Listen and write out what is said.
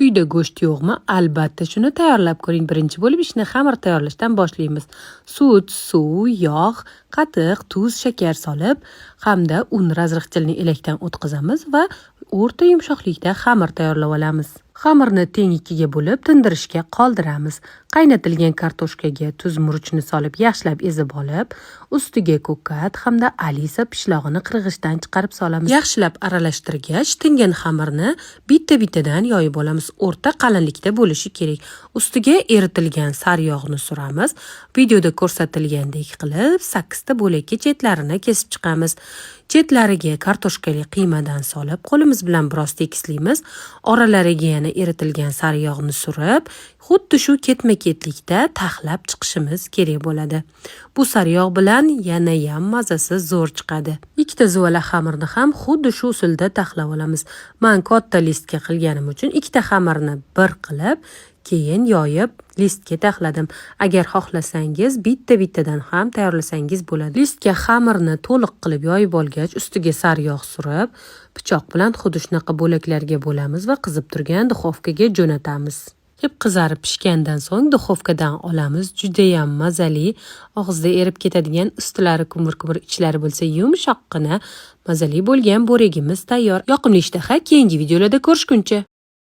Uyda go'sht yo'qmi? Albatta, shuni tayyorlab ko'ring. Birinchi bo'lib ishni xamir tayyorlashdan boshlaymiz. Sut, suv, yog', qatiq, tuz, shakar solib hamda un razrixchilni elakdan o'tkazamiz va o'rta yumshoqlikda xamir tayyorlab olamiz. Xamirni teng ikkiga bo'lib tindirishga qoldiramiz. Qaynatilgan kartoshkaga tuz, murchni solib yaxshilab ezib olib, ustiga ko'kat hamda alisa pishlog'ini qirg'ichdan chiqarib solamiz. Yaxshilab aralashtirgach, tingan xamirni bitta-bittadan yoyib olamiz. O'rta qalinlikda bo'lishi kerak. Ustiga eritilgan sariyog'ni suramiz. Videoda ko'rsatilgandek qilib 8 ta bo'lakka chetlarini kesib chiqamiz. Chetlariga kartoshkali qiymadan solib, qo'limiz bilan biroz tekislaymiz. Oralariga yana eritilgan sariyog'ni surib, xuddi shu ketma-ketlikda taxlab chiqishimiz kerak bo'ladi. Bu sariyog' bilan yanayam mazasi zo'r chiqadi. Ikkita zuvala xamirni ham xuddi shu usulda taxlab olamiz. Men katta listga qilganim uchun ikkita xamirni bir qilib, keyin yoyib listga taxladim. Agar xohlasangiz, bitta-bittadan ham tayyorlasangiz bo'ladi. Listga xamirni to'liq qilib yoyib olgach, ustiga sariyog' surib, pichoq bilan xuddi shunaqa bo'laklarga bo'lamiz va qizib turgan duxovkaga jo'natamiz. Qip qizarib pishgandan so'ng duxovkadan olamiz. Judayam mazali, og'izda erib ketadigan, ustilari kumur-kumur, ichlari bo'lsa yumshoqqina, mazali bo'lgan bo'regimiz tayyor. Yoqimli ishtaha, keyingi videolarda ko'rishguncha.